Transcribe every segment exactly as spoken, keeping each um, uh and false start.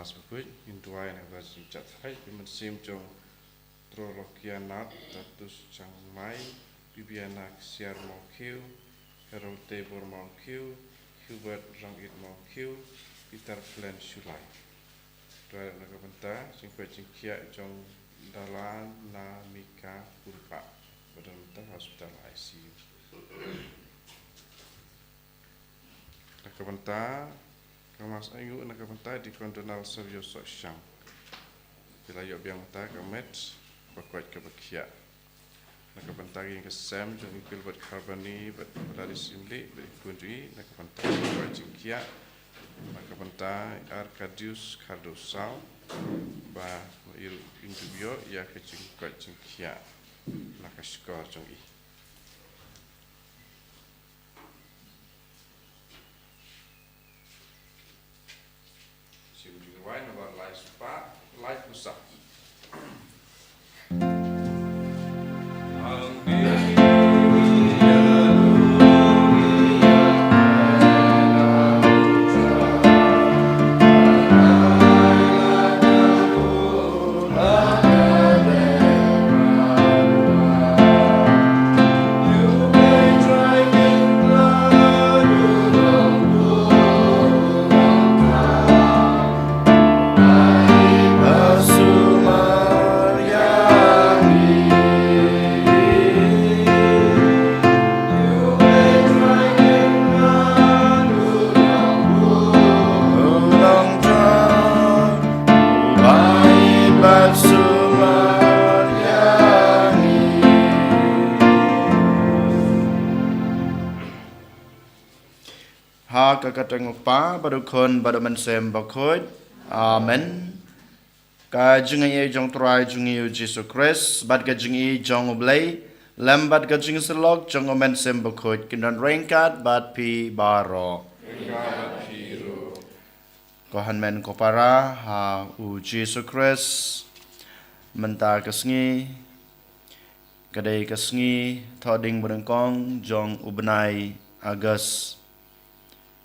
Mass bakhuid, ngin duwai na ka bynta jingshad thait, ïa ka mynsiem jong Trolokia Nat, Tatus Changmai, Bibiana Ksiar Mawkhiew, Harold Tebor Mawkhiew, Hubert Rangit Mawkhiew, Peter Plen Shulai. Duwai na ka bynta jingkoit jingkhiah jong Dalana Mika Pulpah, ba don mynta ha hospital I C U. Na ka bynta, ka mass ainguh na ka bynta Deacon Donald Savio Sohshang. Phi la ïoh biang mynta ka met ba koit kaba khiah. Na ka bynta ka ïing ka sem jong i Gilbert Kharbani bad i Gladys Syiemlieh bad i khun jong i, na ka bynta ka koit jingkhiah. Na ka bynta i Arkadius Khardaw Saw, ba i ruh in dup ïoh ïa ka jingkoit jingkhiah na ka shkor jong i. Shim jingduwai namar lai spah, lai pusa. Ha ka kyrteng u Kpa bad u Khun bad u Mynsiem Bakhuid. Amen. Ka jingaiei jong u Trai jong ngi u Jisu Khrist bad ka jingïeit jong u Blei lem bad ka jingsyllok jong u Mynsiem Bakhuid kin don ryngkat bad phi baroh. Ryngkat bad phi ruh. Ko hynmen ko para ha u Jisu Khrist, mynta ka sngi ka dei ka sngi thoh ding banyngkong jong u bnai August.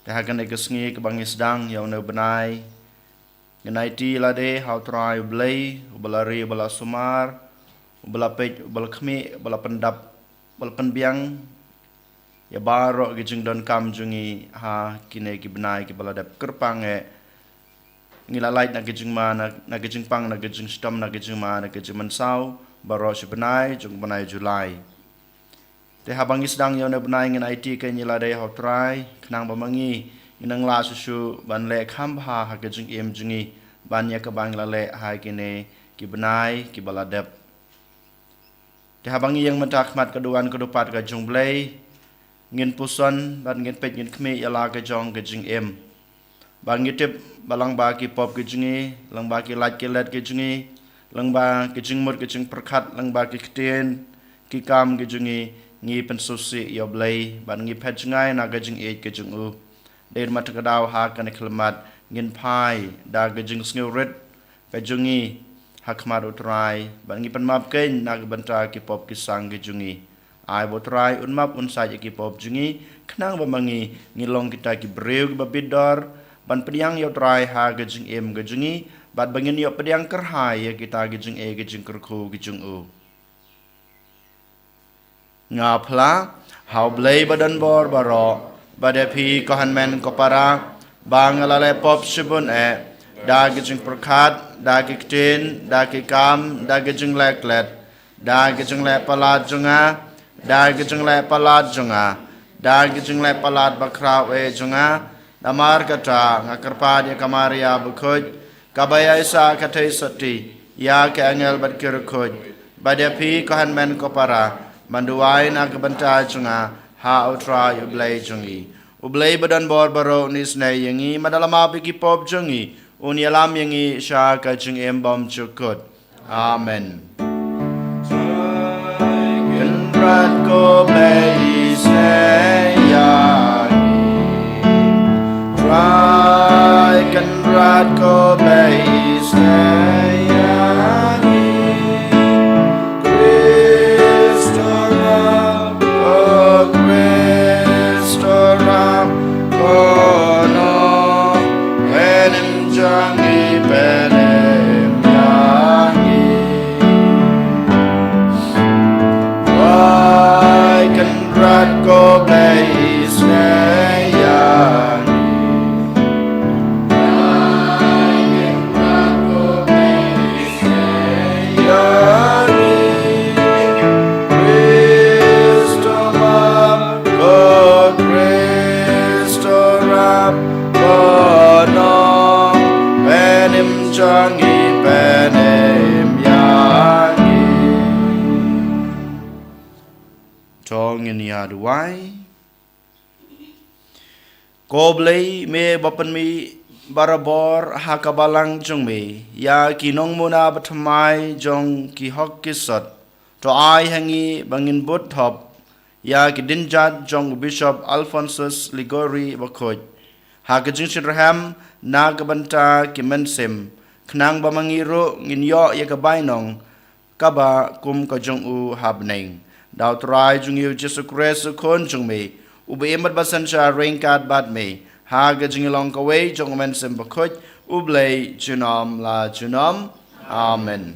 Te ha kane ka sngi kaba ngi sdang ïa une u bnai, ngin aiti lade ha u Trai u Blei uba la ri, uba la sumar, uba la peit, uba la khmih, uba la pyndap, uba la pynbiang ïa baroh ki jingdonkam jong ngi ha kine ki bnai kiba la dep kyrpang eh. Ngi la lait na ki jingma, na, na ki jingpang, na ki jingshitom, na ki jingma, na ki jingmynsaw baroh shi bnai jong u bnai July. Te haba ngi sdang ïa une u bnai ngin aiti kein ïa lade ha u Trai, khnang ba ma ngi ngin nang lah shuh shuh ban leh kham bha ha ka jingim jong ngi ban ïa kaba ngi la leh ha kine ki bnai kiba la dep. Te haba ngi ïeng mynta ha khmat ka duwan ka dupat ka jong u Blei, ngin puson bad ngin peit, ngin khmih ïa la ka jong ka jingim. Ba ngi tip ba lyngba ki pop ki jong ngi, lyngba ki lait ki let ki jong ngi, lyngba ki jingmut ki jingpyrkhat, lyngba ki ktien ki kam ki jong ngi, ngi pynsngewsih ïa u Blei bad ngi phet jngai na ka jingïeit ka jong u. Dei ma ta ka daw ha kane ka khyllipmat ngin phai da ka jingsngewrit ka jong ngi ha khmat u Trai bad ngi pynmap kein na ka bynta ki pop ki sang ki jong ngi. Ai ba u Trai un map un sait ïa ki pop jong ngi, khnang ba ma ngi ngin long kita ki briew kiba bit dor ban pdiang ïa u Trai ha ka jingim ka jong ngi bad ba ngin ïoh pdiang kyrhai ïa kita ki jingeh ki jingkyrkhu ki jong u. Nga phla ha u Blei ba don bor baroh, bad ïa phi ko hynmen ko para, ba nga la leh pop shibun eh, da ki jingpyrkhat, da ki ktien, da ki kam, da ki jingleh klet, da ki jingleh palat jong nga, da ki jingleh palat jong nga, da ki jingleh palat bakhraw eh jong nga. Namar kata nga kyrpad ïa ka Maria bakhuid, kaba ïaisah ka theisotti ïa ki angel bad ki riewkhuid, bad ïa phi ko hynmen ko para, ban duwai na ka bynta jong nga ha u Trai u Blei jong ngi. U Blei ba don bor baroh un isynei ïa ngi, bad un ïalam ïa ki pop jong ngi, un ïalam ïa ngi sha ka jingim bymjukut. Amen. Kynrad ko Blei isynei ïa ngi. Trai Kynrad ko Blei isynei ïa ngi. Khrist u rap, ko Khrist u rap, ko nongpynïap. Ngi pynim ïa ngi. Wai Kynrad ko Blei isynei ïa ngi. Wai Kynrad ko Blei isynei ïa ngi. Khrist u map, ko Khrist u rap, ko nongpynim jong ngi pynim ïa ngi. To ngin ïa duwai. Ko Blei, me ba pynmih barabor ha ka balang jong me ïa ki nongmuna bathymmai jong ki hok ki sot, to ai ha ngi ba ngin bud thop ïa ki dienjat jong u Bishop Alphonsus Liguori Bakhuid ha ka jingshitrhem na ka bynta ki mynsiem, khnang ba ma ngi ruh ngin ïoh ïa ka bainong kaba kum ka jong u ha bneng. Da U Trai jong ngi U Jisu Khrist U Khun jong me, uba im bad ba synshar ryngkat bad me ha ka jinglong kawei jong U Mynsiem Bakhuid, U Blei junom la junom. Amen.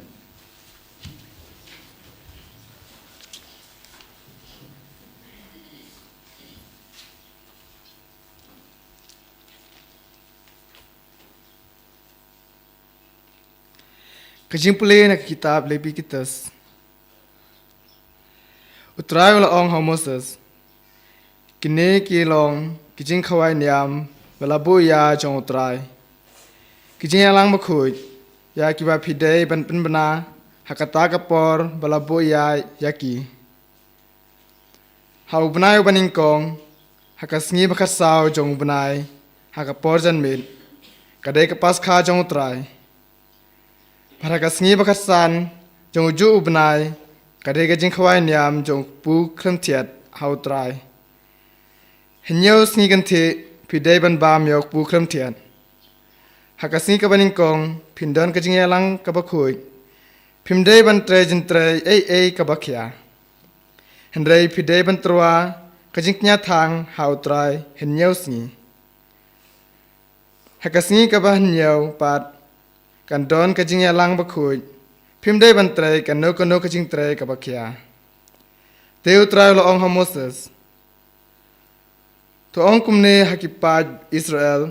Ka jingpule na ka kitab Lebiticus. U Trai u la ong ha u Moses, kine ki long ki jingkhawai niam ba la buh ïa jong U Trai, ki jingïalang bakhuid ïa kiba phi dei ban pynbna ha kata ka por ba la buh ïa ïa ki. Ha u bnai uba nyngkong, ha ka sngi ba khatsaw jong u bnai, ha ka por janmiet, ka dei ka Paskha jong U Trai. Bad ha ka sngi ba khatsan jong ujuh u bnai, ka dei ka jingkhawai niam jong u kpu khlem thied ha U Trai. Hynñiew sngi kynthih phi dei ban bam ïa u kpu khlem thied. Ha ka sngi kaba nyngkong phin don ka jingïalang kaba khuid. Phim dei ban trei jingtrei ei ei kaba khia. Hynrei phi dei ban tyrwa ka jingkñia thang ha U Trai hynñiew sngi. Ha ka sngi kaba hynñiew pat kan don ka jingïalang bakhuid. Phim dei ban trei kano kano ka jingtrei kaba khia. Te U Trai u la ong ha u Moses, to ong kumne ha ki paid Israel,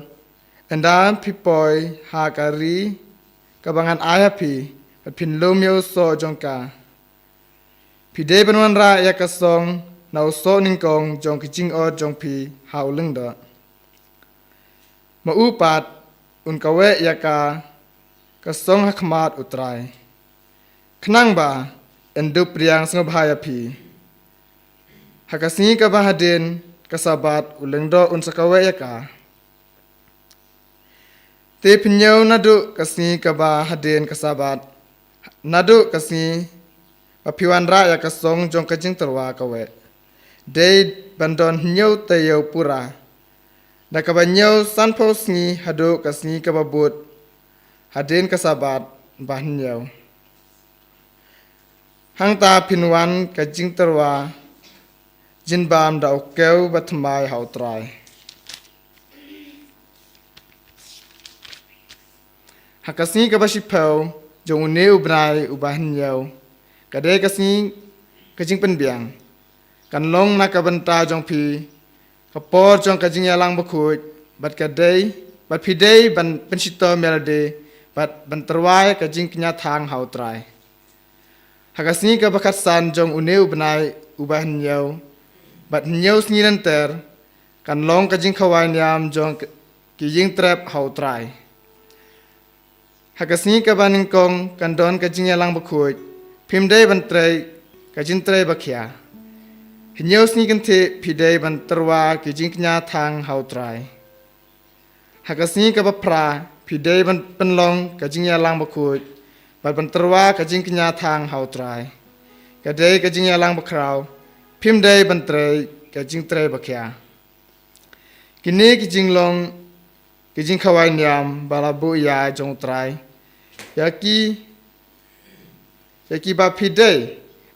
ynda phi poi ha ka ri kaba ngan ai ha phi, bad phin lum ïa u soh jong ka, phi dei ban wanrah ïa ka song na u soh nyngkong jong ki jingot jong phi ha u lyngdoh. Ma u pat un kaweh ïa ka, ka song ha khmat U Trai, khnang ba yn dup pdiang sngewbha ïa phi. Ha ka sngi kaba hadien ka Sabbath u lyngdoh un sa kaweh ïa ka. Te phin ñiew naduh ka sngi kaba hadien ka Sabbath, naduh ka sngi ba phi wanrah ïa ka song jong ka jingtyrwa kaweh, dei ban don hynñiew taïew pura. Da kaba ñiew sanphew sngi haduh ka sngi kaba bud hadien ka Sabbath ba hynñiew. Hangta phin wan ka jingtyrwa jingbam da u kew bathymmai ha U Trai. Ha ka sngi kaba shiphew jong une u bnai uba hynñiew, ka dei ka sngi ka jingpynbiang, kan long na ka bynta jong phi ka por jong ka jingïalang bakhuid, bad ka dei, bad phi dei ban pynshitom ïalade, bad ban tyrwa ka jingkñia thang ha U Trai. Ha ka sngi kaba khatsan jong une u bnai uba hynñiew, bad hynñiew sngi lynter, kan long ka jingkhawai niam jong ki ïingtrep ha U Trai. Ha ka sngi kaba nyngkong kan don ka jingïalang bakhuid, phim dei ban trei ka jingtrei bakhia. Hynñiew sngi kynthih phi dei ban tyrwa ki jingkñia thang ha U Trai. Ha ka sngi kaba phra phi dei ban pynlong ka jingïalang bakhuid, bad ban tyrwa ka jingkñia thang ha U Trai. Ka dei ka jingïalang bakhraw, phim dei ban trei ka jingtrei bakhia. Kine ki jinglong ki jingkhawai niam ba la buh ïa jong U Trai ïa ki, ïa kiba phi dei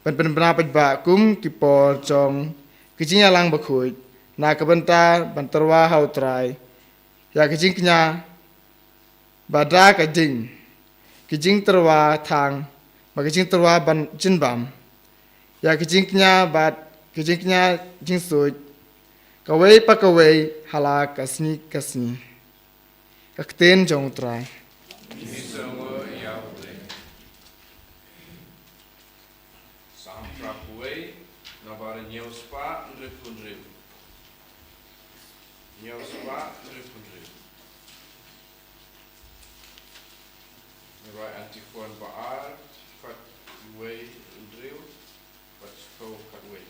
ban pynbna paidbah kum ki por jong ki jingïalang bakhuid, na ka bynta ban tyrwa ha U Trai ïa ki jingkñia bad da ka jing, ki jingtyrwa thang, bad ki jingtyrwa ban jingbam, ïa ki jingkñia bad ki jingkñia jingsuid, kawei pa kawei ha la ka sngi ka sngi. Ka ktien jong U Trai. Psalm phra phew wei, nabar hynñiew spah hynriewphew hynriew. Hynñiew spah hynriewphew hynriew. Ngi rwai antiphon ba ar, khat wei hynriew, bad shiphew khat wei.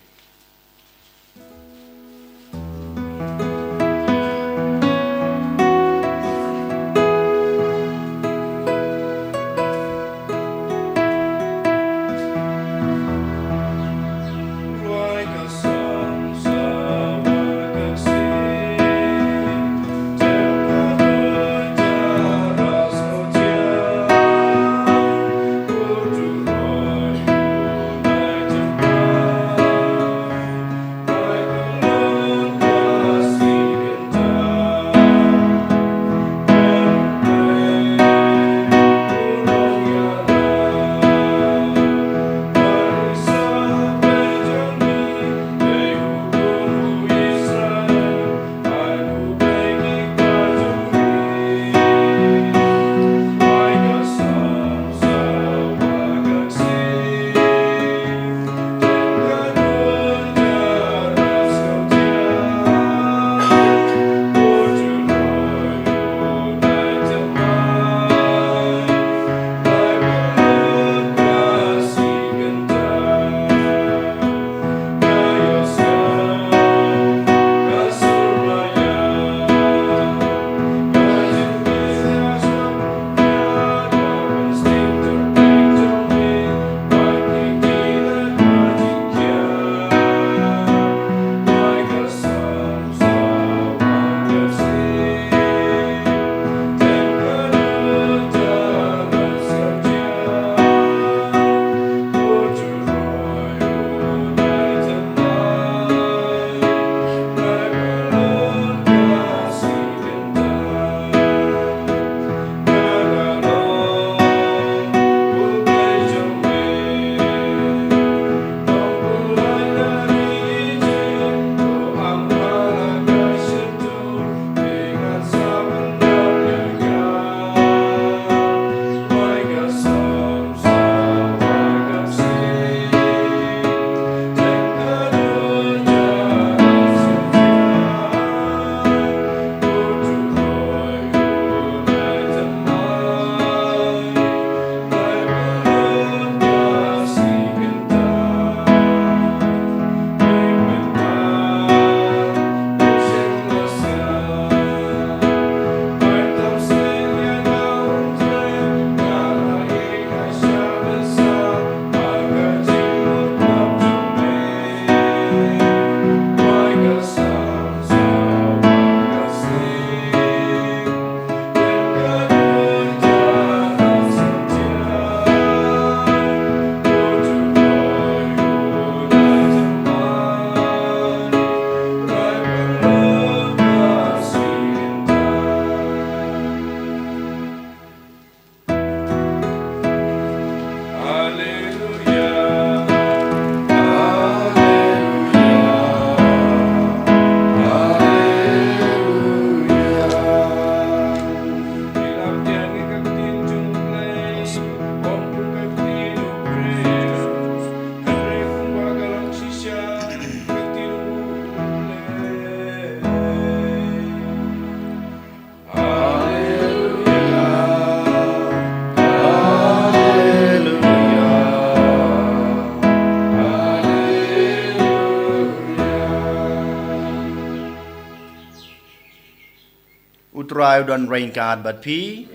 U Trai u don ryngkat bad phi.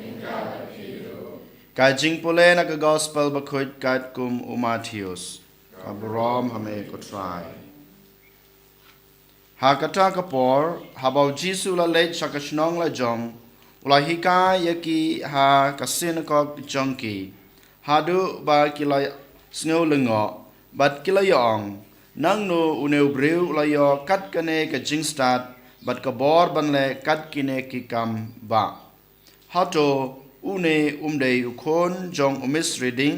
Ka jingpule na ka Gospel bakhuid katkum u Mathaios. Ka burom ha me ko Trai. Ha kata ka por, haba u Jisu u la leit sha ka shnong lajong, u la hikai ïa ki ha ka synagog jong ki. Haduh ba ki la sngew lyngngoh, bad ki la ïa-ong, nangno une u briew u la ïoh kat kane ka jingstad, bad ka bor ban leh kat kine ki kam bah. Hato une um dei u khun jong u Misri ding?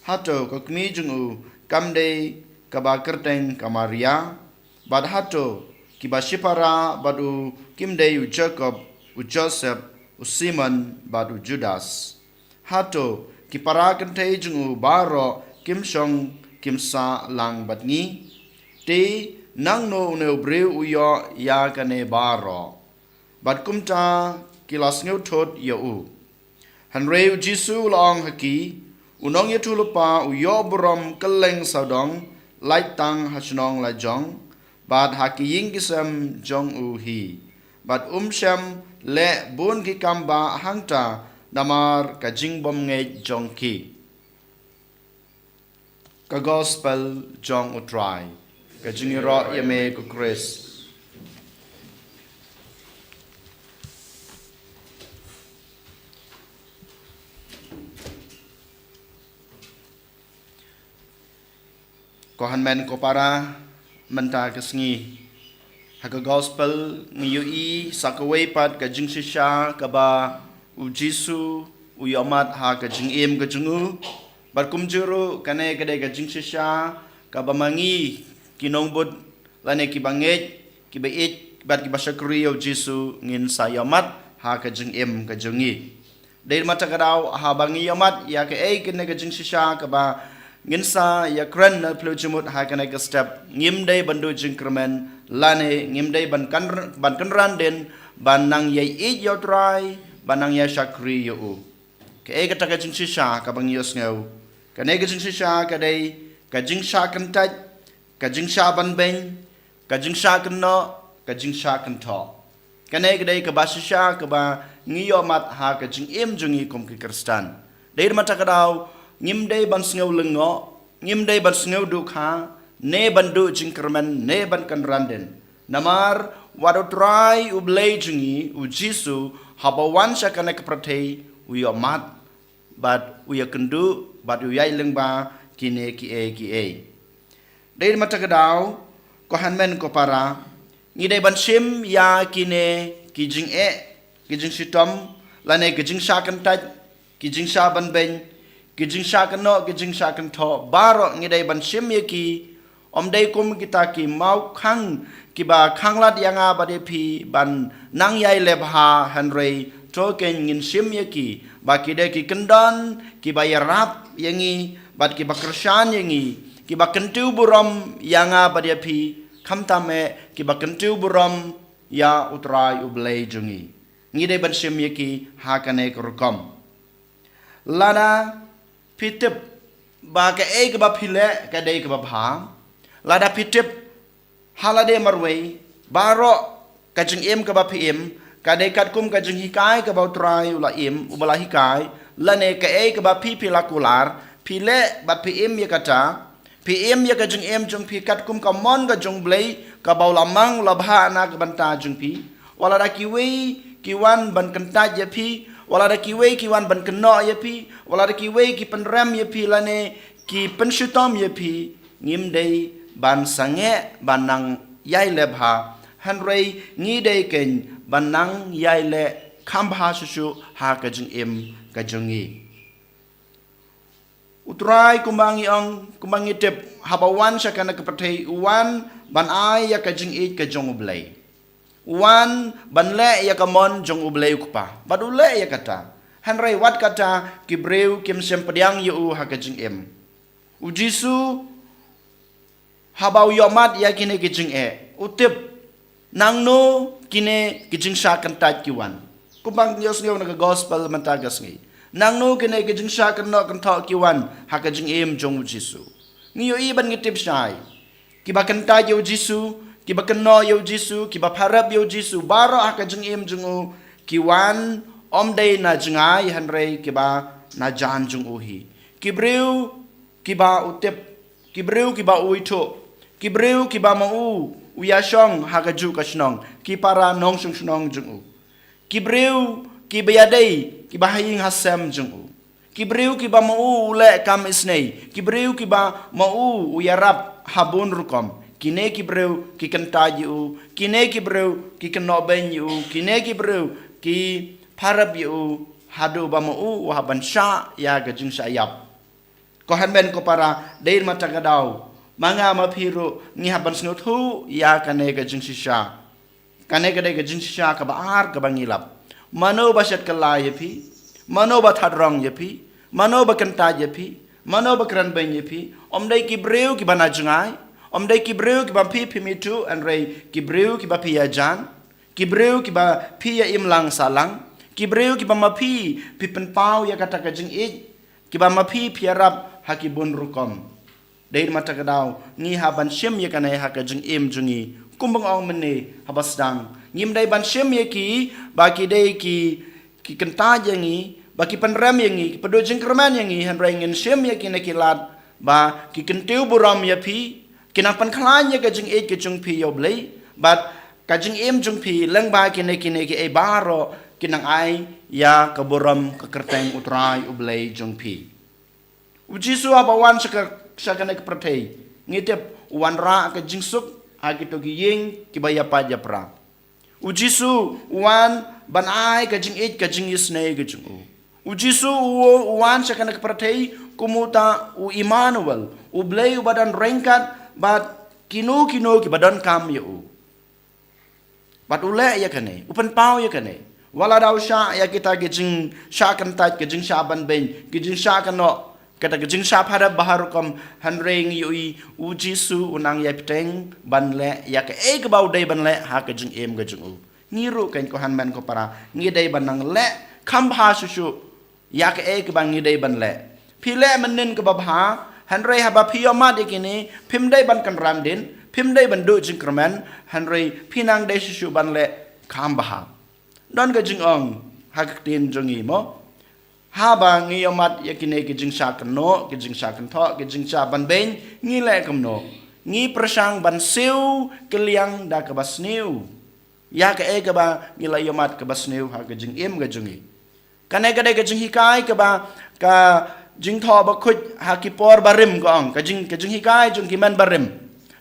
Hato ka kmie jong u kam dei kaba kyrteng ka Maria? Bad hato kiba shipara bad u kim dei u Jakob, u Joseph, u Simon bad u Judas? Hato ki para kynthei jong u baroh kim shong kim sah lang bad ngi? Te nangno une u briew u ïoh ïa kane baroh? Bad kumta ki la sngewthut ïa u. Hynrei u Jisu u la ong ha ki, u nongïathuhlypa u ïoh burom kylleng sawdong, lait tang ha shnong la jong, bad ha ki ïing ki sem jong u hi. Bad um shym leh bun ki kam ba hangta namar ka jingbymngeit jong ki. Ka Gospel jong u Trai. Ka jingïaroh ïa me ko Khrist. Ko hynmen ko para, mynta ka sngi ha ka Gospel ngi ïohi sa kawei pat ka jingshisha kaba u Jisu u ïohmat ha ka jingim ka jong u. Bad kumjuh ruh kane ka dei ka jingshisha kaba ma ngi ki nongbud lane kiba ngeit, kiba ïeit bad kiba shakri ïa u Jisu ngin sa ïohmat ha ka jingim ka jong ngi. Dei namar kata ka daw haba ngi ïohmat ïa kaei kane ka jingshisha kaba ngin sa ïakren na phliew jingmut ha kane ka step, ngim dei ban duh jingkyrmen lane ngim dei ban kan, ban kynran dien ban nang ïaieit ïa u Trai, ban nang ïashakri ïa u. Kaei kata ka jingshisha kaba ngi ïohsngew? Kane ka jingshisha ka dei ka jingshah kyntait, ka jingshah banbeiñ, ka jingshah kynnoh, ka jingshah kynthoh. Kane ka dei kaba shisha kaba ngi ïohmat ha ka jingim jong ngi kum ki Khristan. Dei namar kata ka daw ngim dei ban sngew lyngngoh, ngim dei ban sngew duh kha, ne ban duh jingkyrmen, ne ban kynran dien. Namar wat u Trai u Blei jong ngi u Jisu haba wan sha kane ka pyrthei u ïohmat bad u ïakynduh bad u ïaid lyngba kine kiei kiei. Dei namar kata ka daw, ko hynmen ko para, ngi dei ban shim ïa kine ki jingeh, ki jingshitom, lane ki jingshah kyntait, ki jingshah banbeiñ, ki jingshah kynnoh, ki jingshah kynthoh, baroh ngi dei ban shim ïa ki. Ym dei kum kita ki mawkhang kiba khanglad ïa nga bad ïa phi ban nang ïai leh bha, hynrei to kein ngin shim ïa ki ba ki dei ki kyndon kiba ïarap ïa ngi bad kiba kyrshan ïa ngi, kiba kyntiew burom ïa nga bad ïa phi, khamtam eh kiba kyntiew burom ïa u Trai u Blei jong ngi. Ngi dei ban shim ïa ki ha kane ka rukom. Lada phi tip ba kaei kaba phi leh ka dei kaba bha, lada phi tip ha lade marwei baroh ka jingim kaba phi im ka dei katkum ka jinghikai kaba u Trai u la im, uba la hikai, lane kaei kaba phi phi la kular, phi leh bad phi im ïa kata, phi im ïa ka jingim jong phi katkum ka mon ka jong u Blei kaba u la mang, u la bha na ka bynta jong phi. Wat lada kiwei ki wan ban kyntait ïa phi, wat lada kiwei ki wan ban kynnoh ïa phi, wat lada kiwei ki pynrem ïa phi lane ki pynshitom ïa phi, ngim dei ban sangeh ban nang ïai leh bha, hynrei ngi dei kein ban nang ïai leh kham bha shuh shuh ha ka jingim ka jong ngi. U Trai, kumba ngi ong, kumba ngi tip, haba wan sha kane ka pyrthei u wan ban ai ïa ka jingïeit ka jong u Blei. U wan ban leh ïa ka mon jong u Blei u Kpa. Bad u leh ïa kata. Hynrei wat kata ki briew kim shym pdiang ïa u ha ka jingim. U Jisu haba u ïohmat ïa kine ki jingeh, u tip nangno kine ki jingshah kyntait ki wan. Kumba ngi ïohsngew na ka Gospel mynta ka sngi, nangno kine ki jingshah kynnoh kynthoh ki wan ha ka jingim jong u Jisu. Ngi ïohi bad ngi tip shai, kiba kyntait ïa u Jisu, kiba kynnoh ïa u Jisu, kiba pharep ïa u Jisu baroh ha ka jingim jong u, ki wan ym dei na jngai hynrei kiba na jan jong u hi. Ki briew kiba u tip, ki briew kiba u ithuh, ki briew kiba ma u u ïashong ha kajuh ka shnong, ki para nongshong shnong jong u, ki briew kiba ïadei, kiba ha ïing ha sem jong u, ki briew kiba ma u u leh kam isynei, ki briew kiba ma u u ïarap ha bun rukom. Kine ki briew ki kyntait ïa u, kine ki briew ki kynnoh beiñ ïa u, kine ki briew ki pharep ïa u haduh ba ma u u hap ban shah ïa ka jingshah ïap. Ko hynmen ko para, dei ma kata ka daw, ma nga ma phi ruh ngi hap ban sngewthuh ïa kane ka jingshisha. Kane ka dei ka jingshisha kaba ar kaba ngi lap. Mano ba shet kylla ïa phi? Mano ba thad rong ïa phi? Mano ba kyntait ïa phi? Mano ba kren beiñ ïa phi? Ym dei ki briew kiba na jngai? Ym dei ki briew kiba phi phim ithuh, hynrei ki briew kiba phi ïajan? Ki briew kiba phi ïa imlang sahlang? Ki briew kiba ma phi phi pynpaw ïa kata ka jingïeit, kiba ma phi phi ïarap ha ki bun rukom? Dei ma kata ka daw, ngi hap ban shim ïa kane ha ka jingim jong ngi. Kumba nga ong mynne haba sdang, ngim dei ban shim ïa ki ba ki dei ki, ki kyntait ïa ngi, ba ki pynrem ïa ngi, ki pynduh jingkyrmen ïa ngi, hynrei ngin shim ïa kine ki lad ba ki kyntiew burom ïa phi, ki nang pynkhlaiñ ïa ka jingïeit ka jong phi ïa U Blei, bad ka jingim jong phi lyngba kine, kine kiei baroh ki nang ai ïa ka burom ka kyrteng U Trai U Blei jong phi. U Jisu haba wan sha ka, sha kane ka pyrthei, ngi tip u wanrah ka jingsuk ha kito ki ïing kiba ïapait ïapra. U Jisu u wan ban ai ka jingïeit ka jingisynei ka jong u. U Jisu u, u wan sha kane ka pyrthei kum uta u Immanuel, U Blei uba don ryngkat bad kino kino kiba donkam ïa u. Bad u leh ïa kane, u pynpaw ïa kane. Wat la da u shah ïa kita ki jingshah kyntait, ki jingshah ban beiñ, ki jingshah kynnoh, kata ki jingshah phadep bha rukom, hynrei ngi ïohi u Jisu u nang ïai bteng ban leh ïa kaei kaba u dei ban leh ha ka jingim ka jong u. Ngi ruh keiñ ko hynmen ko para, ngi dei ban nang leh kham bha shuh shuh ïa kaei kaba ngi dei ban leh. Phi leh mynnin kaba bha, hynrei haba phi ïohmad ïa kine, phim dei ban kynran dien, phim dei ban duh jingkyrmen, hynrei phi nang dei shuh shuh ban leh kham bha. Don ka jingong ha ka ktien jong ngi mo. Haba ngi ïohmad ïa kine ki jingshah kynnoh, ki jingshah kynthoh, ki jingshah ban beiñ, ngi leh kumno? Ngi pyrshang ban siew kylliang da kaba sniew ïa kaei kaba ngi la ïohmad kaba sniew ha ka jingim ka jong ngi. Kane ka dei ka jinghikai kaba ka Jingthoh Bakhuid ha ki por barim ka ong, ka jing, ka jinghikai jong ki men barim.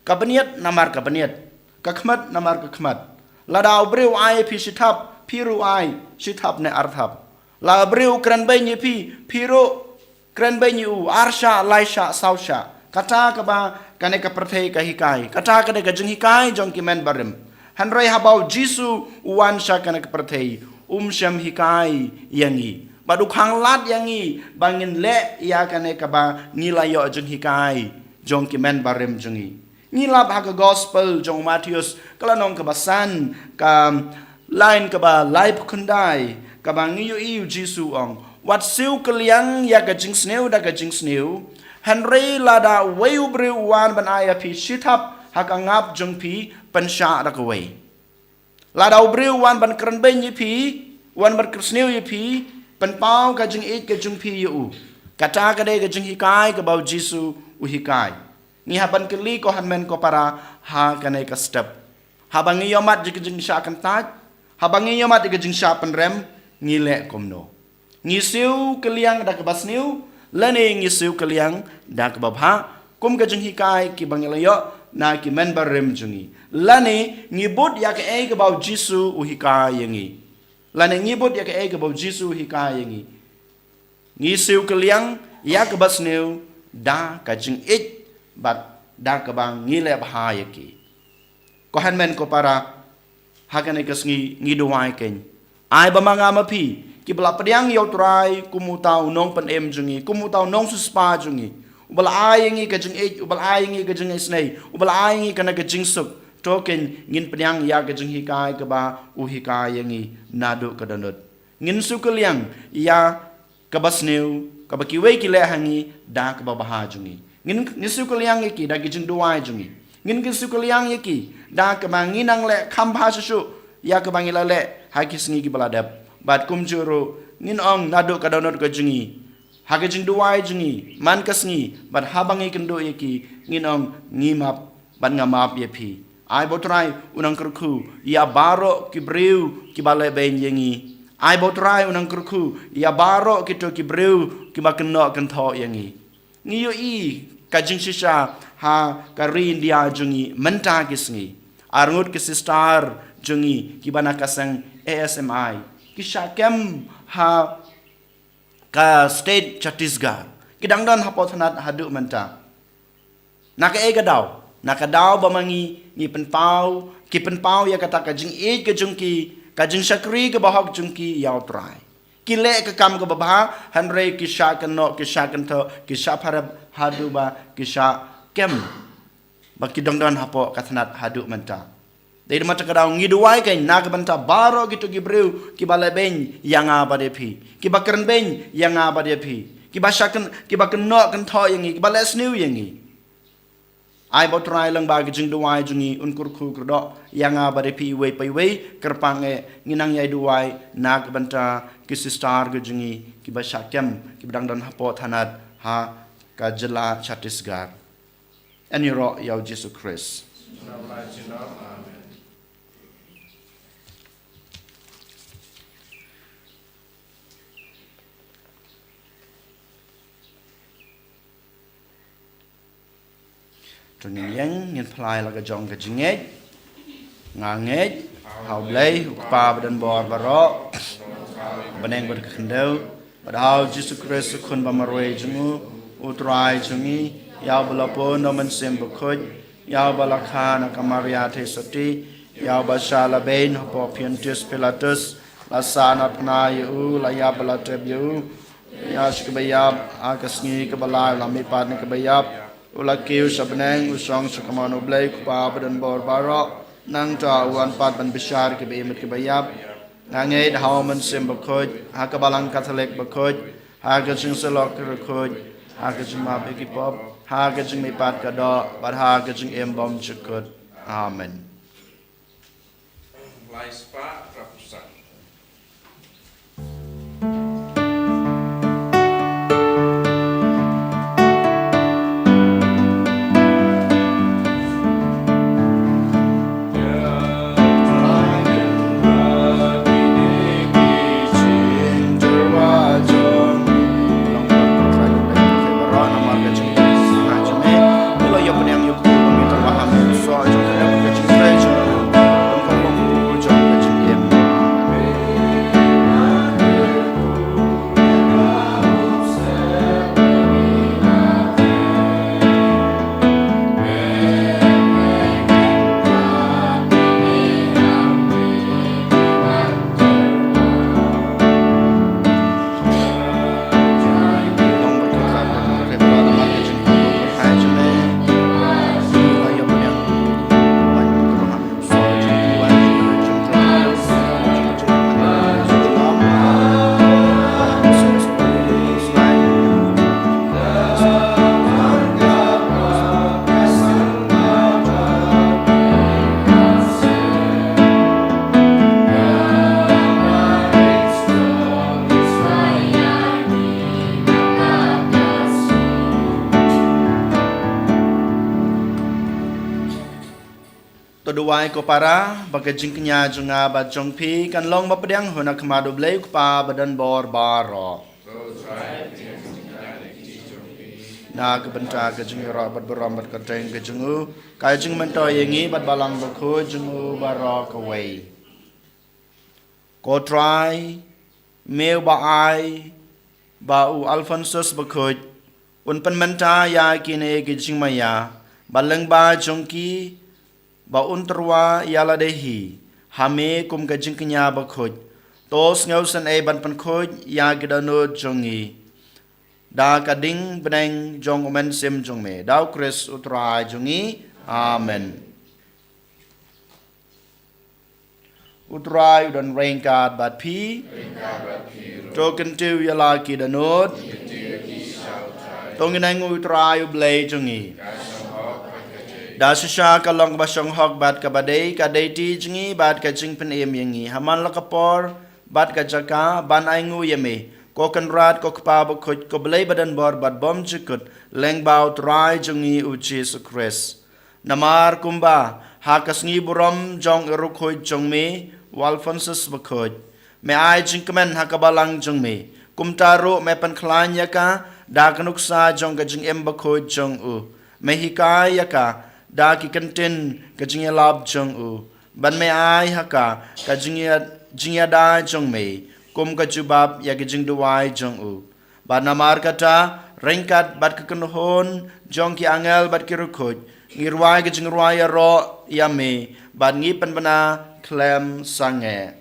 Ka bniat namar ka bniat, ka khmat namar ka khmat. Lada u briew u ai phi shi thap, phi ruh ai shi thap ne ar thap. La u briew u kren beiñ ïa phi, phi ruh kren beiñ ïa u ar shah, lai shah, saw shah. Kata kaba kane ka pyrthei ka hikai. Kata ka dei ka jinghikai jong ki men barim. Hynrei haba u Jisu u wan sha kane ka pyrthei, um shym hikai ïa ngi, bad u khanglad ïa ngi ba ngin leh ïa kane kaba ngi la ïoh jinghikai jong ki men barim jong ngi. Ngi lap ha ka Gospel jong u Mathaios, ka lynnong kaba san, ka lain kaba laiphew khyndai, kaba ngi ïohi u Jisu u ong, wat siew kylliang ïa ka jingsniew da ka jingsniew. Hynrei lada uwei u briew u wan ban ai ïa phi shi thap ha ka ngap jong phi, pynshah da kawei. Lada u briew u wan ban kren beiñ ïa phi, u wan ban kyrsniew ïa phi, pynpaw ka jingïeit ka jong phi ïa u. Kata ka dei ka jinghikai kaba u Jisu u hikai. Ngi hap ban kylli ko hynmen ko para ha kane ka step. Haba ngi ïohmad ïa ka jingshah kyntait, haba ngi ïohmad ïa ka jingshah pynrem, ngi leh kumno? Ngi siew kylliang da kaba sniew, lane ngi siew kylliang da kaba bha, kum ka jinghikai kiba ngi la ïoh na ki men barim jong ngi? Lane ngi bud ïa kaei kaba u Jisu u hikai ïa ngi? Lane ngi bud ïa kaei kaba u Jisu u hikai ïa ngi? Ngi siew kylliang ïa kaba sniew da ka jingïeit bad da kaba ngi leh bha ïa ki. Ko hynmen ko para, ha kane ka sngi ngi duwai keiñ. Ai ba ma nga ma phi kiba la pdiang ïa u Trai kum uta u nongpynim jong ngi, kum uta u nongsiewspah jong ngi, uba la ai ïa ngi ka jingïeit, uba la ai ïa ngi ka jingisynei, uba la ai ïa ngi kane ka jingsuk. To keiñ ngin pdiang ïa ka jinghikai kaba u hikai ïa ngi naduh ka dohnud. Ngin siew kylliang ïa kaba sniew kaba kiwei ki leh ha ngi da kaba bha jong ngi. Ngin, ngin siew kylliang ïa ki da ki jingduwai jong ngi. Ngin, ngin siew kylliang ïa ki da kaba ngi nang leh kham bha shuh shuh ïa kaba ngi la leh ha ki sngi kiba la dep. Bad kumjuh ruh ngin ong naduh ka dohnud ka jong ngi, ha ka jingduwai jong ngi man ka sngi, bad haba ngi kynduh ïa ki, ngin ong, ngi map bad nga map ïa phi. Ai ba u Trai u nang kyrkhu ïa baroh ki briew kiba leh beiñ ïa ngi. Ai ba u Trai u nang kyrkhu ïa baroh kito ki briew kiba kynnoh kynthoh ïa ngi. Ngi ïohi ka jingshisha ha ka ri India jong ngi mynta ki sngi. Arngut ki sister jong ngi kiba na ka seng A S M I ki shah kem ha ka state Chhattisgarh. Ki dang don hapoh thanat haduh mynta. Na kaei ka daw? Na ka daw ba ma ngi, ngi pynpaw, ki pynpaw ïa kata ka jingïeit ka jong ki, ka jingshakri kaba hok jong ki ïa U Trai. Ki leh ka kam kaba bha, hynrei ki shah kynnoh, ki shah kynthoh, ki shah pharep haduh ba ki shah kem. Ba ki dang don hapoh ka thanat haduh mynta. Dei da mata ka daw ngi duwai kein na ka bynta baroh kito ki briew kiba leh beiñ ïa nga bad ïa phi. Kiba kren beiñ ïa nga bad ïa phi. Kiba shah kyn-, kiba kynnoh kynthoh ïa ngi, kiba leh sniew ïa ngi. Ai ba U Trai lyngba ka jingduwai jong ngi un kyrkhu kyrdoh ïa nga bad ïa phi iwei pa iwei, kyrpang eh ngi nang ïai duwai na ka bynta ki sister ka jong ngi kiba shah kem, kiba dang don hapoh thanat ha ka jylla Chhattisgarh. Yn ïaroh ïa U Jisu Khrist. Amen. To ngin ïeng, ngin pynlait la ka jong ka jingngeit. Nga ngeit ha U Blei, U Kpa ba don bor baroh, bneng bad ka khyndew, bad ha U Jisu Khrist, U Khun ba marwei jong u, U Trai jong ngi, ïa uba la pun da U Mynsiem Bakhuid, ïa uba la kha na ka Maria Theisotti, ïa uba shah leh beiñ hapoh Pontius Pilatus, la sahnarphna ïa u, la ïap bad la tep ïa u, ïa sha kaba ïap, ha ka sngi kaba lai u la mihpat na kaba ïap, u la kiew sha bneng, u shong sha kamon U Blei U Kpa ba don bor baroh, nangta u wan pat ban bishar ïa kiba im bad kiba ïap. Nga ngeit ha U Mynsiem Bakhuid, ha ka Balang Katholik bakhuid, ha ka jingsyllok bakhuid, ha ka jingmap ïa ki pop, ha ka jingmihpat ka doh, bad ha ka jingim bymjukut. Amen. Lai spah, rapsang. To duwai ko para, ba ka jingkñia jong nga bad jong phi, kan long ba pdiang hun ha khmat U Blei U Kpa ba don bor baroh. Na ka bynta ka jingïaroh bad burom bad kyrteng ka jong u, ka jingmyntoi ïa ngi bad Balang Bakhuid jong u baroh kawei. Ko Trai, me uba ai ba u Alphonsus Bakhuid un pynmynta ïa kine ki jingmaïa, ba lyngba jong ki ba un tyrwa ïa lade hi ha me kum ka jingkñia bakhuid. To sngewsynei ban pynkhuid ïa ki dohnud jong ngi da ka ding bneng jong U Mynsiem jong me, da U Khrist U Trai jong ngi. Amen. U Trai u don ryngkat bad phi. To kyntiew ïa la ki dohnud. To ngin ainguh ïa U Trai U Blei jong ngi. Da shisha ka long kaba shong hok bad kaba dei, ka dei ti jong ngi bad ka jingpynim ïa ngi. Ha man la ka por bad ka jaka ban ainguh ïa me, ko Kynrad, ko Kpa Bakhuid, ko Blei ba don bor bad bymjukut, lyngba U Trai jong ngi U Jisu Khrist. Namar kumba ha ka sngi burom jong i riewkhuid jong me u Alphonsus Bakhuid, me ai jingkmen ha ka balang jong me, kumta ruh me pynkhlaiñ ïa ka da ka nuksa jong ka jingim bakhuid jong u. Me hikai ïa ka da ki kyntien ka jingïalap jong u, ban me ai ha ka ka jingïa-, jingïada jong me kum ka jubab ïa ka jingduwai jong u. Bad namar kata, ryngkat bad ka kynhun jong ki angel bad ki riewkhuid, ngi rwai ka jingrwai ïaroh ïa me, bad ngi pynbna khlem sangeh.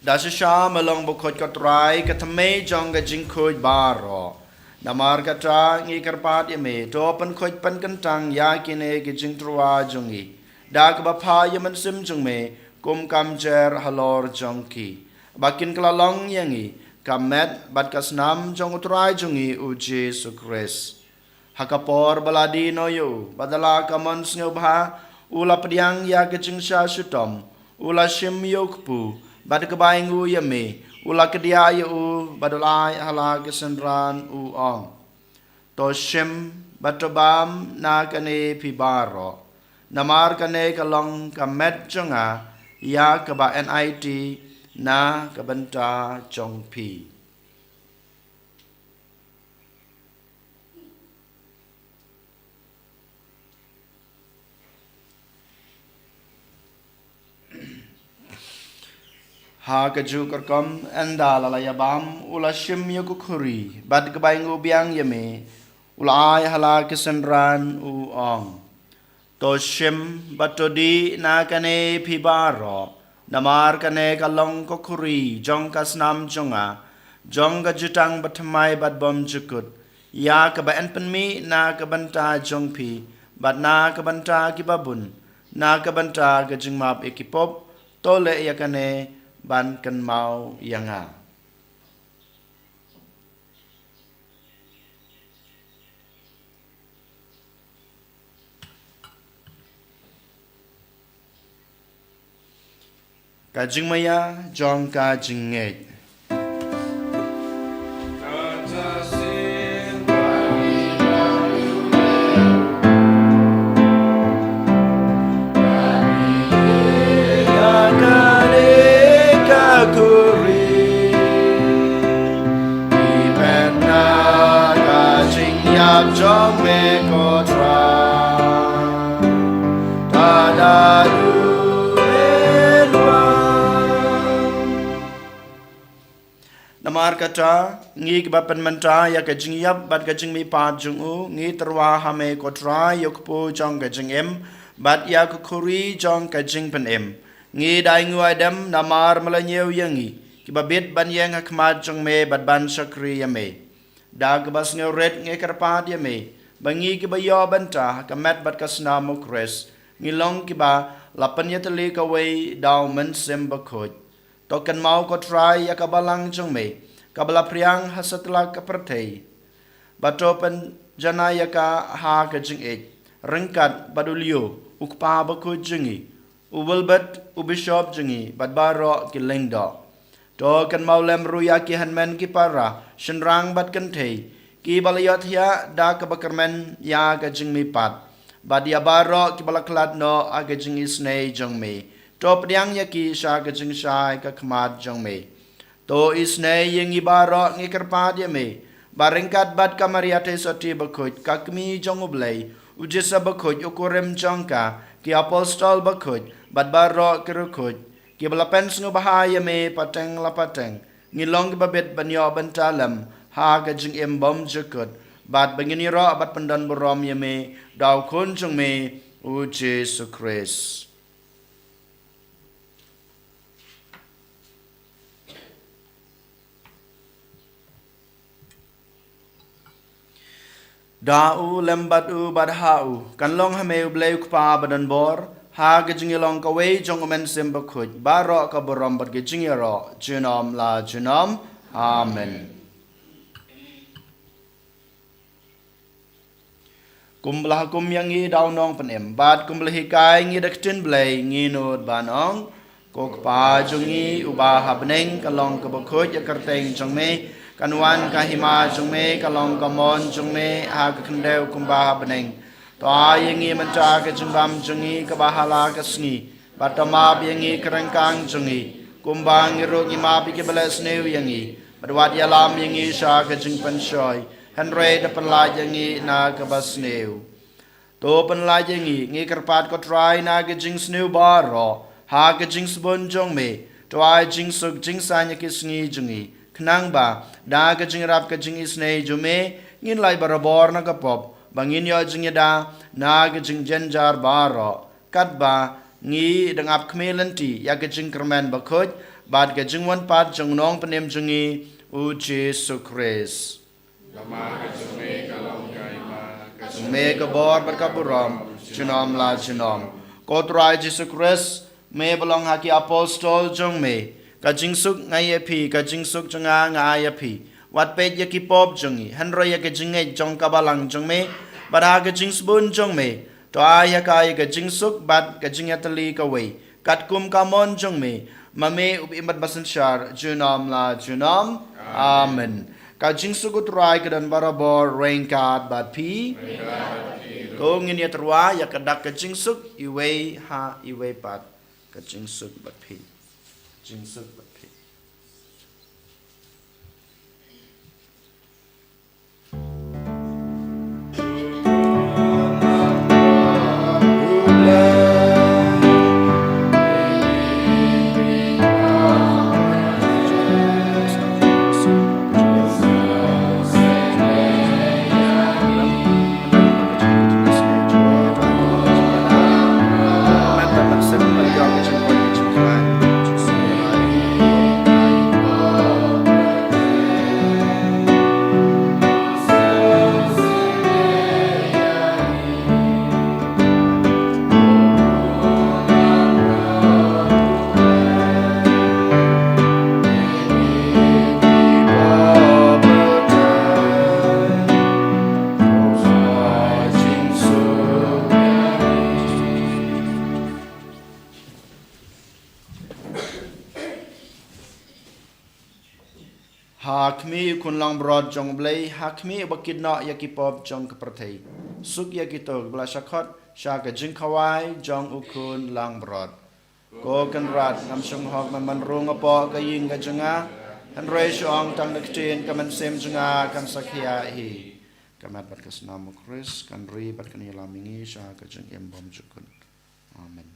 Da shisha me long bakhuid ko Trai, ka thymmei jong ka jingkhuid baroh. Namar kata ngi kyrpad ïa me, to pynkhuid pynkyntang ïa kine ki jingtyrwa jong ngi da kaba phah ïa u Mynsiem jong me kum ka mjer halor jong ki, ba kin kylla long ïa ngi ka met bad ka snam jong u Trai jong ngi u Jisu Khrist. Ha ka por ba la die noh ïa u, bad da la ka mon sngewbha, u la pdiang ïa ka jingshah shitom, u la shim ïa u kpu, bad kaba ainguh ïa me, u la kdiah ïa u, bad u la ai ha la ki synran, u ong: To shim bad to bam na kane phi baroh, namar kane ka long ka met jong nga ïa kaba enait na ka bynta jong phi. Ha kajuh ka rukom, ynda la la ïa bam, u la shim ïa ka khuri, bad kaba ainguh biang ïa me, u la ai ha la ki synran, u ong: To shim bad to dih na kane phi baroh, namar kane ka long ka khuri jong ka snam jong nga, jong ka jutang bathymmai bad bymjukut, ïa kaba yn pynmih na ka bynta jong phi, bad na ka bynta kiba bun, na ka bynta ka jingmap ïa ki pop. To leh ïa kane ban kynmaw ïa nga. Ka jingmaïa jong ka jingngeit. Namar kata, ngi kiba pynmynta ïa ka jingïap bad ka jingmihpat jong u, ngi tyrwa ha me ko Trai ïa u kpu jong ka jingim, bad ïa ka khuri jong ka jingpynim. Ngi da ainguh aidem namar me la ñiew ïa ngi, kiba bit ban ïeng ha khmat jong me bad ban shakri ïa me. Da kaba sngewrit ngi kyrpad ïa me, ba ngi kiba ïoh bynta ha ka met bad ka snam u Khrist, ngi long kiba la pynïatylli kawei da u Mynsiem Bakhuid. To kynmaw ko Trai ïa ka balang jong me, kaba la phriang ha satlak ka pyrthei. Bad to pynjanai ïa ka ha ka jingïeit, ryngkat bad u Leo, u kpa bakhuid jong ngi, u Wilbert, u bishop jong ngi, bad baroh ki lyngdoh. To kynmaw lem ruh ïa ki hynmen ki para, shynrang bad kynthei, kiba la ïohthiah da kaba kyrmen ïa ka jingmihpat, bad ïa baroh kiba la khlad noh ha ka jingisynei jong me. To pdiang ïa ki sha ka jingshai ka khmat jong me. To isynei ïa ngi baroh, ngi kyrpad ïa me, ba ryngkat bad ka Maria Theisotti bakhuid, ka Kmie jong u Blei, u Joseph bakhuid, u kurim jong ka, ki apostol bakhuid, bad baroh ki riewkhuid, kiba la pynsngewbha ïa me pateng la pateng, ngin long kiba bit ban ïoh bynta lem ha ka jingim bymjukut. Bad ba ngin ïaroh bad pyndon burom ïa me da u Khun jong me u Jisu Khrist. Da u lem bad u bad ha u, kan long ha me u Blei u Kpa badonbor, ha ka jingïalong kawei jong u Mynsiem Bakhuid, baroh ka burom bad ka jingïaroh junom la junom. Amen. Kumba la hukum ïa ngi da u Nongpynim, bad kumba la hikai ngi da ka ktien Blei, ngi nud ban ong: Ko Kpa jong ngi uba ha bneng, ka long kaba khuid ïa ka kyrteng jong me, kan wan ka hima jong me, ka long ka mon jong me ha ka khyndew kumba ha bneng. To ai ïa ngi mynta ka jingbam jong ngi kaba ha la ka sngi, bad to map ïa ngi ka ryngkang jong ngi, kumba ngi ruh ngi map ïa kiba leh sniew ïa ngi, bad wat ïalam ïa ngi sha ka jingpynshoi, hynrei to pynlait ïa ngi na kaba sniew. To pynlait ïa ngi, ngi kyrpad ko Trai, na ka jingsniew baroh, ha ka jingsbun jong me, to ai jingsuk jingsaiñ ïa ki sngi jong ngi, khnang ba da ka jingïarap ka jingisynei jong me, ngin lait barabor na ka pop, ba ngin ïoh jingïada na ka jingjynjar baroh, katba ngi dang ap khmih lynti ïa ka jingkyrmen bakhuid bad ka jingwan pat jong u Nongpynim jong ngi u Jisu Khrist. Namar ka jong me ka long ka hima, ka jong me ka bor bad ka burom junom la junom. Ko Trai Jisu Khrist, me ba la ong ha ki apostol jong me: Ka jingsuk nga ai ïa phi, ka jingsuk jong nga nga ai ïa phi. Wat peit ïa ki pop jong ngi, hynrei ïa ka jingngeit jong ka balang jong me, bad ha ka jingsbun jong me, to ai ha ka ïa ka jingsuk bad ka jingïatylli kawei, katkum ka mon jong me, ma me u ba im bad ba synshar junom la junom. Amen. Ka jingsuk u Trai ka don barabor ryngkat bad phi. To ngin ïatyrwa ïa ka dak ka jingsuk iwei ha iwei pat. Ka jingsuk bad phi. Jingsuk bad phi. Ha khmih u Khun langbrot jong U Blei, ha khmih uba kit noh ïa ki pop jong ka pyrthei. Suk ïa kito kiba la shah khot sha ka jingkhawai jong u Khun langbrot. Ko Kynrad, ngam shym hok ban wan rung hapoh ka ïing ka jong nga, hynrei shu ong tang da ka ktien, ka mynsiem jong nga kan sa khia hi. Ka met bad ka snam u Khrist kan ri bad kan ïalam ïa ngi sha ka jingim bymjukut. Amen.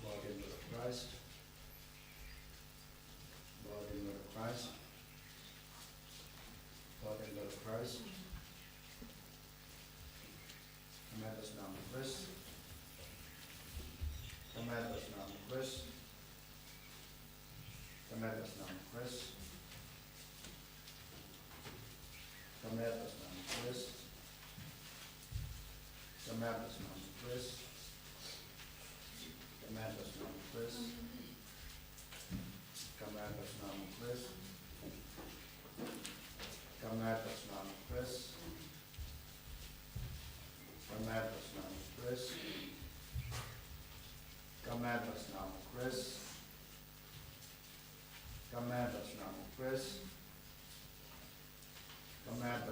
Body and blood of Christ. Body and blood of Christ. Body and blood of Christ. Ka met bad ka snam u Khrist. Ka met bad ka snam u Khrist. Ka met bad ka snam u Khrist. Ka met bad ka snam u Khrist. Ka met bad ka snam u Khrist. Ka met bad ka snam u Khrist. Ka met bad ka snam u Khrist. Ka met bad ka snam u Khrist. Ka met bad ka snam u Khrist. Ka met bad ka snam u Khrist. Ka met bad ka snam u Khrist.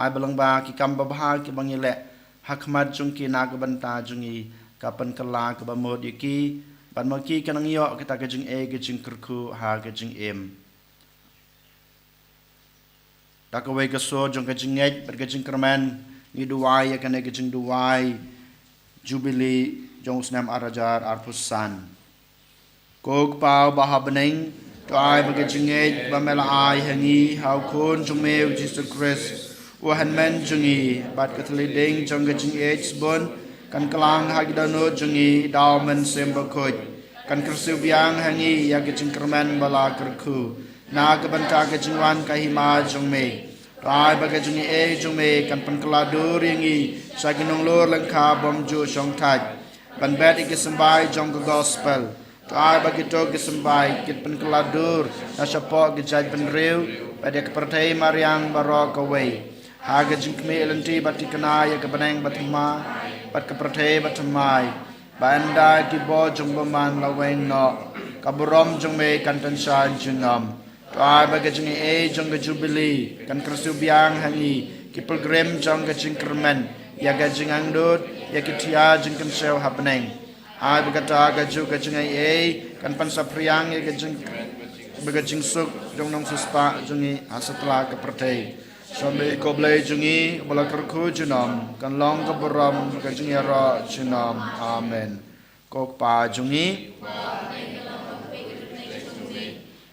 Ai ba lyngba ki kam babha kiba ngi leh ha khmat jong ki na ka bynta jong ngi, ka pynkylla kaba mut ïa ki, bad ma ki kin nang ïoh kata ka jingaiei ka jingkyrkhu ha ka jingim. Da kawei ka sur jong ka jingngeit bad ka jingkyrmen, ngi duwai ïa kane ka jingduwai Jubili jong u snem ar hajar arphew san. Ko Kpa uba ha bneng, to ai ba ka jingngeit ba me la ai ha ngi ha u Khun jong me u Jisu Khrist, u hynmen jong ngi, bad ka thylliej ding jong ka jingïeit sbun, kan kylla ha ki dohnud jong ngi da u Mynsiem Bakhuid, kan kyrsiew biang ha ngi ïa ka jingkyrmen ba la kyrkhu na ka bynta ka jingwan ka hima jong me. To ai ba ka jingaiei jong me kan pynkylla dur ïa ngi sha ki nonglor lyngkha bymjuh shongthait, ban bet ïa ki symbai jong ka gospel. To ai ba kito ki symbai kin pynkylla dur na shapoh ki jaitbynriew bad ïa ka pyrthei mariang baroh kawei. Ha ka jingkhmih lynti bad thikna ïa ka bneng bathymmai bad ka pyrthei bathymmai, ba ynda ki bor jong bymman la weng noh, ka burom jong me kan tyngshaiñ junom. To ai ba ka jingaiei jong ka Jubili kan kyrsiew biang ha ngi ki pilgrim jong ka jingkyrmen ïa ka jingangnud ïa ki thiar jingkynshew ha bneng. Ai ba kata kajuh ka jingaiei kan pynsaphriang ïa ka jing, ba ka jingsuk jong u nongsiewspah jong ngi ha satlak ka pyrthei. Sha me ko Blei jong ngi, ba la kyrkhu junom, kan long ka burom ka jingïaroh junom. Amen. Ko Kpa jong ngi,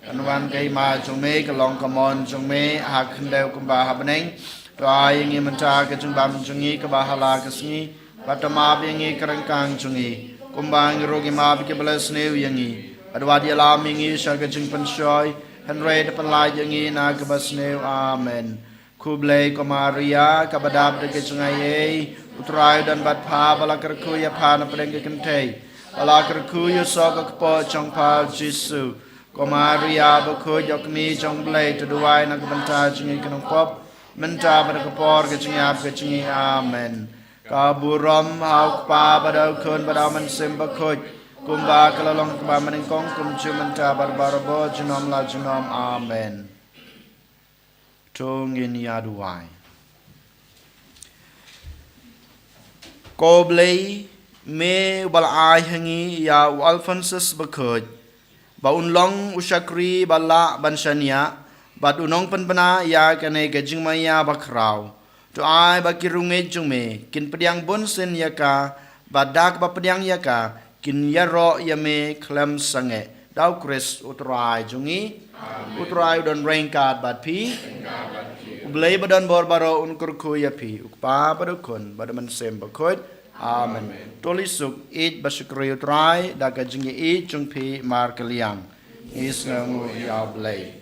kan wan ka hima jong me, kan long ka mon jong me ha ka khyndew kumba ha bneng. To ai ïa ngi mynta ka jingbam jong ngi kaba ha la ka sngi, bad to map ïa ngi ki ryngkang jong ngi, kumba ngi ruh ngi map ïa kiba la sniew ïa ngi. Bad wat ïalam ïa ngi sha ka jingpynshoi, hynrei to pynlait ïa ngi na kaba sniew. Amen. Khublei ko Maria, kaba dap da ka jingaiei, u Trai u don bad pha, ba la kyrkhu ïa pha na pdeng ki kynthei, ba la kyrkhu ïa u soh ka kpoh jong pha u Jisu. Ko Maria bakhuid, ïa kmie jong u Blei, to duwai na ka bynta jong ngi ki nongpop, mynta bad ha ka por ka jingïap ka jong ngi. Amen. Ka burom ha u Kpa bad ha u Khun bad ha u Mynsiem Bakhuid, kumba ka la long kaba mynnyngkong, kumjuh mynta bad barabor, junom la junom. Amen. To ngin ïa duwai. Ko Blei, me uba la ai ha ngi ïa u Alphonsus Bakhuid, ba un long u shakri ba lah ban shaniah, bad u nongpynbna ïa kane ka jingmaïa bakhraw. To ai ba ki riewngeit jong me kin pdiang bunsien ïa ka, bad da kaba pdiang ïa ka, kin ïaroh ïa me khlem sangeh. Da u Khrist u Trai jong ngi. Amen. U Trai u don ryngkat bad phi. Ryngkat bad phi. U Blei ba don bor baroh un kyrkhu ïa phi, u Kpa bad u Khun bad u Mynsiem Bakhuid. Amen. Amen. To leit suk, ïeit bad shakri u Trai da ka jingïeit jong phi markylliang. Ngi sngewnguh ïa u Blei.